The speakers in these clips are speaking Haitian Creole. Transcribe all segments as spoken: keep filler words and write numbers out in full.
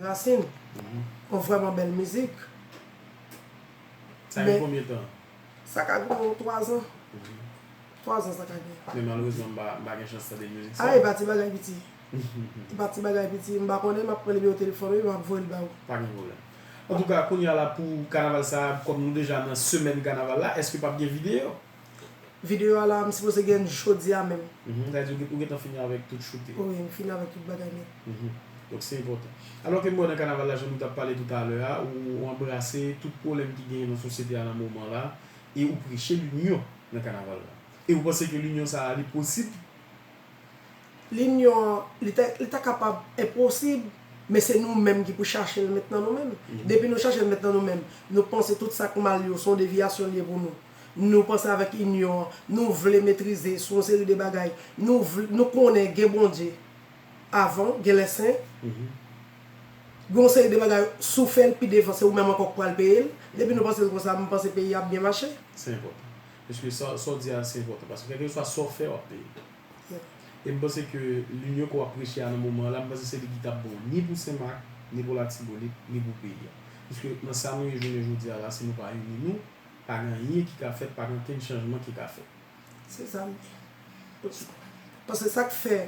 Rasin. Mhm. Yon vrèman bèl mizik. Sa gen konbyen tan? Sa ka gen yon twa zan. Mhm. Twa zan sa ka gen. Men malerezman, m pa, m pa gen chans tande mizik sa. A, e pa ti bagay piti. E pa ti bagay piti. M pa konnen, m ap pran nimewo telefòn ou, m ap voye l ba ou. Pa gen pwoblèm. Antouka, kounye a la pou kanaval sa, kòm nou deja nan semèn kanaval la, èske p ap gen videyo? Videyo a la, m sipoze gen jodi a menm. Mhm, sa vle di ou gen- ou gentan fini avèk tout choute. Wi, m fini avèk tout bagay nèt. Mhm. Donk, se enpòtan. Alò ke m wè nan kanaval la, jan nou t ap pale toutalè a, ou, ou anbrase tout pwoblèm ki genyen nan sosyete a nan moman la, e ou preche linyon nan kanaval la. E ou panse ke linyon sa a, li posib? Linyon an, li ta, li ta kapab enposib, men se nou menm ki pou chache l met nan nou menm. Mhm. Depi nou chache l met nan nou menm, nou panse tout sa k mal yo se yon deviyasyon li ye pou nou. Nou panse avèk inyon an, nou vle metrize sou yon seri de bagay. Nou vle, nou konnen gen Bondye avan, gen lèsen. Mhm. Gen yon seri de bagay, si w fè l pi devan, se ou menm ankò k pral peye l. Depi nou panse l konsa, m panse peyi a ap byen mache. Se enpòtan. Paske sa, sa w di a, se enpòtan. Paske kèlkeswa sa w fè, w ap peye. Yeah. E m panse ke linyon ke w ap preche a nan moman an la, m panse se li ki t ap bon ni pou Senmak, ni pou Latibonit, ni pou peyi a. Paske nan sa nou ye jounen jodi a la, si nou pa ini nou, pa gen anyen ki ka fèt, pa gen okenn chanjman ki ka fèt. Se sa m ye. Paske sa k fè,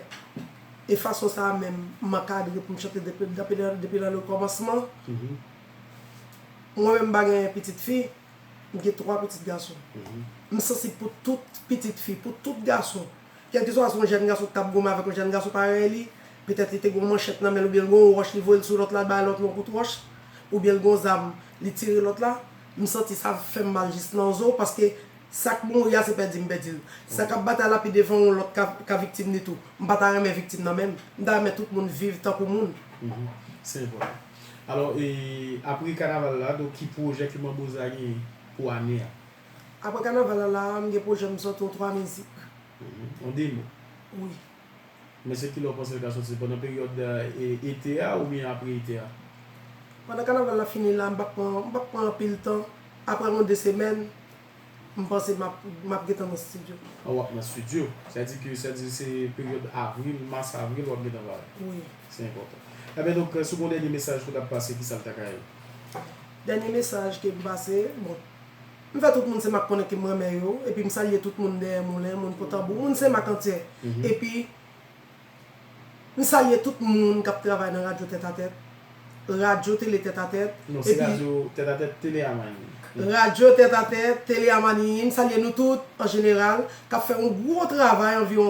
e fason sa a menm, m ankadre pou m chante depi, depi, depi nan le kòmansman. Mhm. Mwen menm, m pa gen pitit fi, m gen twa pitit gason. Mhm. M sansib pou tout pitit fi, pou tout gason. Kèlkeswa si yon jèn gason k ap goumen avèk yon jèn gason parèy li, petèt li te gen yon manchèt nan men l oubyen l gen yon wòch, li voye l sou lòt la, l bay lòt yon kout wòch, oubyen l gen yon zam, li tire lòt la, m santi sa fè m mal jis nan zo, paske sa k mouri a se pèdi m pèdi l. Sa k ap batay la pi devan yon lòt ka, ka viktim li tou. M pa ta renmen viktim nan menm. M ta renmen tout moun viv tankou moun. Mhm. Se enpòtan. Alò, e, apre kanaval la, donk ki pwojè ke Manboza genyen pou ane a? Apre kanaval la, la, m gen pwojè m sòti yon twa mizik. Mhm. Yon demo? Wi. Men se kilè w panse l ka sòti? Pandan peryòd, e, ete a oubyen apre ete a? Pandan kanaval la fini la, m p ap pran, m p ap pran anpil tan. Apre yon de semèn, m panse m ap, m ap gentan nan estidyo. Ah, w ap nan estidyo. Sa di ke, sa di se peryòd avril, mas, avril, w ap gentan pare. Wi. Se enpòtan. Ebyen, donk, si w gen yon dènye mesaj ke w t ap pase, kisa l ta ka ye? Dènye mesaj ke m pase, bon, m fè tout moun Senmak konnen ke m renmen yo, epi m salye tout moun dèyè moulen, moun Fon Tanbou, moun Senmak antyè. Mhm. Epi, m salye tout moun k ap travay nan Radyo Tèt a Tèt, Radyo Tele Tèt a Tèt, Non, se epi Radyo Tèt a Tèt, Tele Amani. Radyo Tèt a Tèt, Tele Amani, m salye nou tout, an jeneral, k ap fè yon gwo travay anviwon